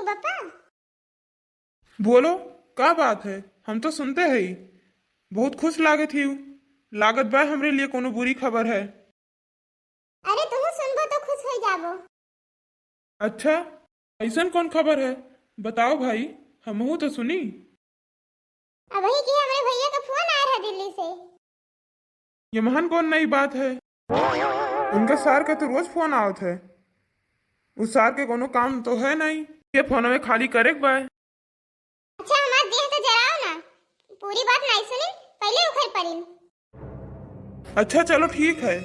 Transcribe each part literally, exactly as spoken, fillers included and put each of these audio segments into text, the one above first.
पापा। बोलो, का बात है? हम तो सुनते हई, बहुत खुश लागत ही। लागत बा हमरे लिए कोनो बुरी खबर है। अरे, तुहू सुनबो तो खुश हो जाबो। अच्छा, ऐसन कौन खबर है? बताओ भाई, हमहू तो सुनी। अबही की हमरे भैया का फोन आया है दिल्ली से। ये महान कौन नई बात है? उनके सार के तो रोज फोन आवत है। उस सार के कोनो काम तो है नहीं, ये फोन में खाली करे के बा। अच्छा, हमार देह तो जराओ ना, पूरी बात नहीं सुनी, पहले उखड़ पड़िन। अच्छा, चलो ठीक है,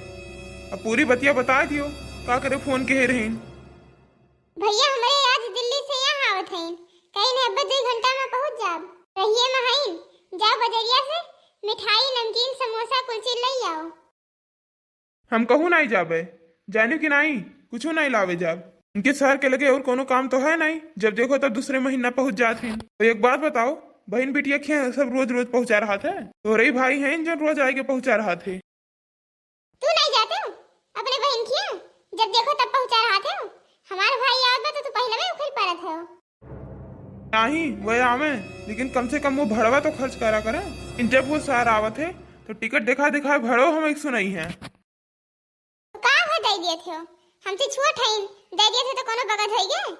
अब पूरी बतिया बता दियो, का करे फोन के रहीन। भैया हमरे आज दिल्ली से यहाँ आवत हईन, कहीं नहीं अब्बे दो घंटा में पहुँच जाब। रहिए में हईन, जाओ बजरिया से मिठाई, नमकीन, समोसा, कुलची ले आओ। हम कहूँ नाई जाबे, जानियो कि नाई, कुछो नाई लावे जाब। उनके शहर के लगे और कोनो काम तो है नाई, जब देखो तब दूसरे महीना पहुँच जात हैं। तो एक बात बताओ, बहन बिटिया के सब रोज रोज पहुँचा रहा थे, तोरे ही भाई हैं जो रोज आए के पहुँचा रहा थे। तू नाई जाते हो अपने बहन के यहाँ? जब देखो तब पहुँचा रहा थे। हमारे भाई आवत बा तो तू पहले में उखड़ पड़त हो। नाही, वह आवे, लेकिन कम से कम वो भड़वा तो खर्च करा करे। लेकिन जब वो सार आवत है, तो टिकट दिखा दिखा भड़ो हम एक सुनाई है। तो का हो दे दिए थे हो? हमसे छुआ ठाइन दे दिए थे तो कोनो बगत होई गे?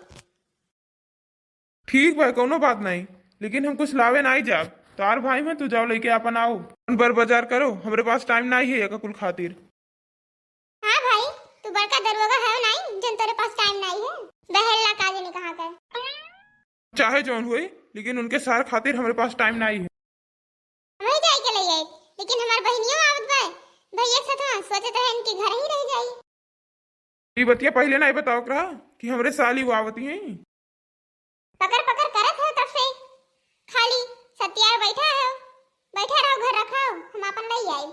ठीक बा, कोनो बात नहीं, लेकिन हम कुछ लावे नाई जाब। तार भाई में तू जाओ लेके अपन आओ, अपन बर बाजार करो, हमरे पास टाइम नाई है एका कुल खातिर। हाँ भाई, तू बड़का दरोगा है नाई, जन तोरे पास टाइम नाई है। बहरला का जनी कहाँ का। चाहे जौन होई, लेकिन उनके सार खातिर हमरे पास टाइम नाई है। वही जाए के ले आई, लेकिन हमार बहनियों आवत बा, भैया के साथ सोचत रहे इनके घर ही रह जाई। ई बतिया पहिले नाई बतावत रहा कि हमरे साली वो आवती हैं। पकड़ पकड़ करत हो तब से, खाली सत्यार बैठा हो, बैठा रहो, घर रखाओ, हम अपन ले आई।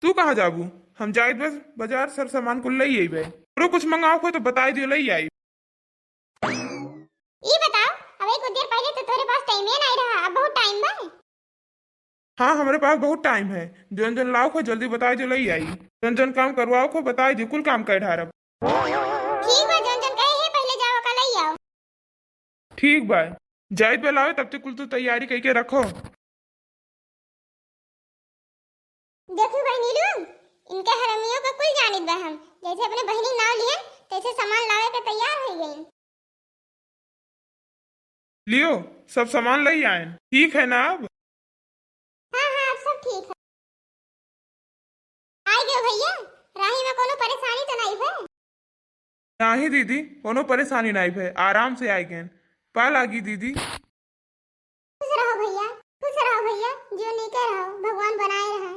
तू कहाँ जाबू? हम जाइत बस बाजार सर सामान कुल ले अइबे। तोरो कुछ मंगाओ को तो बताई दियो, ले आई। ई बताओ, अब एक देर पहले तो तोरे पास टाइमे नाई रहा, अब बहुत टाइम बा। हाँ, हमरे पास बहुत टाइम है। जौन जौन लाओ को जल्दी बताई दियो, ले आई। जौन जौन काम करवाओ को बताई दियो, कुल काम कर ढारब। ठीक बा, जौन जौन कहे है पहले जाओ का ले आओ। ठीक बा, जाइत बा लावे, तब तक कुल तू तैयारी कइके रखो। देखू बहनी लोग, इनके हरमियों का कुल जानित बा हम, जैसे अपने बहनी नाव लियन, तैसे सामान लावे के तैयार हो गई। लियो, सब सामान ले आयन, ठीक है ना अब? हाँ, हाँ, अब सब ठीक है। आई गयो भैया, राही में कोनो परेशानी तो नहीं है? नाही दीदी, कोनो परेशानी नाही भय, आराम से आए गए। पा लागी दीदी। खुश रहो भैया, खुश रहो भैया, जियो नीके रहो, भगवान बनाए रहे।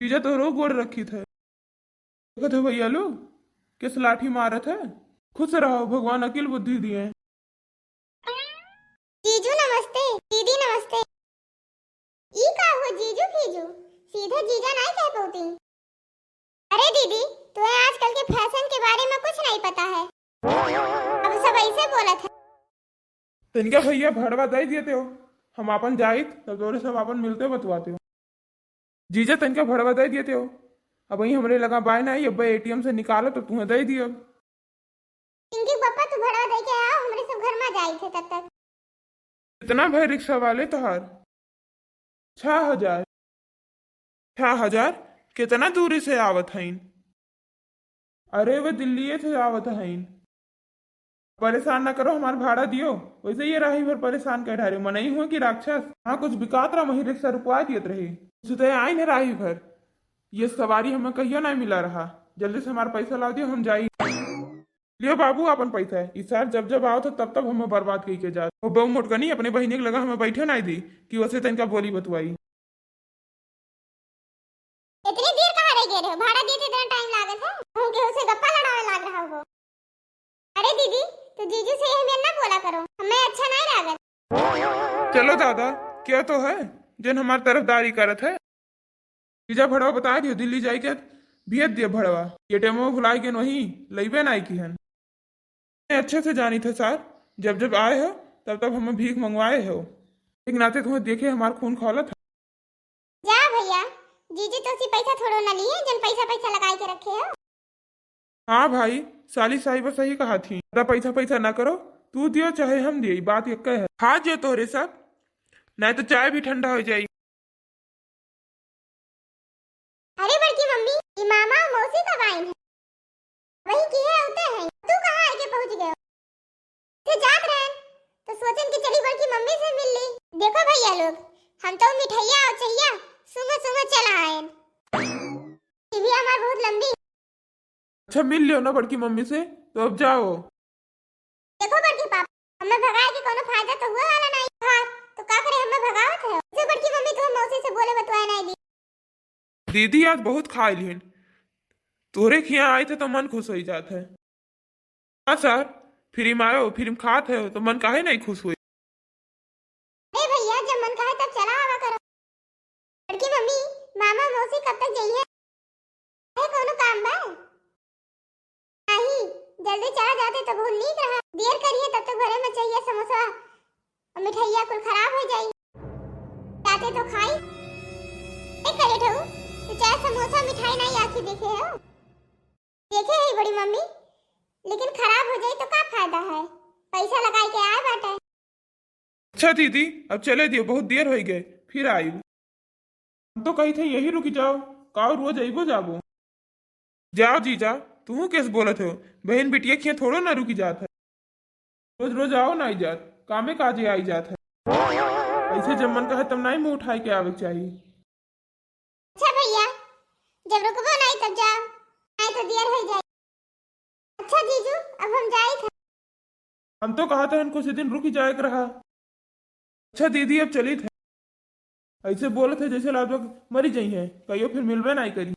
जीजा तोहरो गोड़ रखी थे। देखत हो भैया लोग, किस लाठी मारत है। खुश रहो, भगवान अकिल बुद्धि दिए। जीजू नमस्ते, दीदी नमस्ते। ई का हो जीजू फीजू, सीधे जीजा नहीं कह पौती। अरे दीदी, तुम्हें आजकल के फैशन के बारे में कुछ नहीं पता है, अब सब ऐसे बोलत है। तनिका भैया भड़वा दे देते हो, हम आपन जाइत तब तोरे सब आपन मिलते बतवाते हो। जीजा तनिका भड़वा दे देते हो, अब वही हमरे लगा बाय ना आई, अब एटीएम से निकालो तो तुम्हें दे दियो। पिंकी पापा, तू भड़वा दे के आओ, हमरे सब घर में जाई थे तब तक। कितना भाई रिक्शा वाले तोहार? छह हजार। छह हजार? कितना दूरी से आवत हईन? अरे, वे दिल्ली से आवत हईन। परेशान ना करो, हमार भाड़ा दियो। वैसे ये राही भर परेशान कर ढारे, मनई हुआ कि राक्षस? हाँ, कुछ बिकात रहा, वही रिक्शा रुकवा दियत रही। सुते आई ने राही भर। ये सवारी हमें कहियो नहीं मिला रहा। जल्दी से हमार पैसा ला दियो, हम जाई। लियो बाबू अपन पैसा है। ई सार जब जब आओ तो तब तब हमें बर्बाद कई के जात। वो बहु मोटकनी अपने बहिनी के लगा हमें बैठे नहीं दी कि वैसे तनिका बोली बतवाई। इतनी देर कहाँ रह गए रहे? भाड़ा देते इतना टाइम लागत है। हम केहू से गप्पा लड़ावे लाग रहा हो। अरे दीदी, तू जीजू से यही में ना बोला करो, हमें अच्छा नहीं लागत। चलो दादा, क्या तो है जिन हमार तरफदारी करत है। जीजा भड़वा बता दियो, दिल्ली जाए के भेज दियो भड़वा। ये टेमो भुलाई के वही लइबे नहीं की हन। अच्छे से जानी थे सार, जब जब आए हो तब तब हमें भीख मंगवाए हो। एक नाते तुम्हें देखे हमार खून खौलत है। जा भैया, जीजी तोसी पैसा थोड़ो ना लिए, जन पैसा पैसा लगाए के रखे हो। हाँ भाई, साली साहिबा सही कहा थी, ज्यादा पैसा पैसा ना करो, तू दियो चाहे हम दियो, ई बात एक्के है। खा जे तोहरे सब, नाहीं तो चाय भी ठंडा होइ जाई। अरे बड़की मम्मी, ई मामा और मौसी कब आइन है? वही की है होते हैं। तू कहाँ आके पहुँच गए? से जात रहन, तो सोचन कि चली बड़की मम्मी से मिल ली। देखो भैया लोग, हम तो मिठाइया और चहिया सूंघत सूंघत चला आएन। जीभिया हमार बहुत लंबी। अच्छा, मिल लियो ना बड़की मम्मी से, तो अब जाओ। देखो बड़की पापा, हमें भगाए के कोनो फायदा तो हुए वाला नहीं। हाँ, तो का करे, हमें भगावत है। जो बड़की मम्मी तुम्हें मौसी से बोले बतवाए नहीं दी। दीदी आज बहुत खाइ लिहन, तोहरे खिया आइत है तो मन खुश होइ जात है। हाँ सर, फिल्म आयो, फिल्म खात है तो मन काहे नहीं खुश होई? अरे भैया, जब मन कहे तब चला आवा करो। बड़की मम्मी, मामा मौसी कब तक जइहे? अरे कोनो काम बा? नहीं, जल्दी चला जाते तो बहुत नीक रहा। देर करिए तब तक घरे में चाहिए समोसा और मिठाइया कुल खराब होइ जाई। जाते तो खाई। ए करे ठऊ, तू चाहे समोसा मिठाई नहीं आखी देखे हो? देखे ही बड़ी मम्मी, लेकिन खराब होइ जाई तो का फायदा है? पैसा लगाए के आए बाटे। अच्छा दीदी, अब चले दियो, बहुत देर होइ गए, फिर आइब। हम तो कही थे यही रुकि जाओ, काउ रोज अइबो जाबो। जाओ जीजा, तुहू केस बोलत हो, बहिन बिटिया खिया थोड़ो ना रुकि जात है। रोज रोज आओ ना आई जात, कामे काजे आई जात है। ऐसे जब मन कहे तब नाहीं मुँह उठाए के आवे के चाही। अच्छा भैया, जब रुकबो नाहीं तब जाओ, नाहीं तो देर होइ जाई। अच्छा जीजू, अब हम जाइत है। हम तो कहत हन कुछ दिन रुकि जाए के रहा। अच्छा दीदी, अब चलित है। ऐसे बोलत है जैसे लागत मरी जइहैं, कहियो फिर मिलबे नाहीं करी।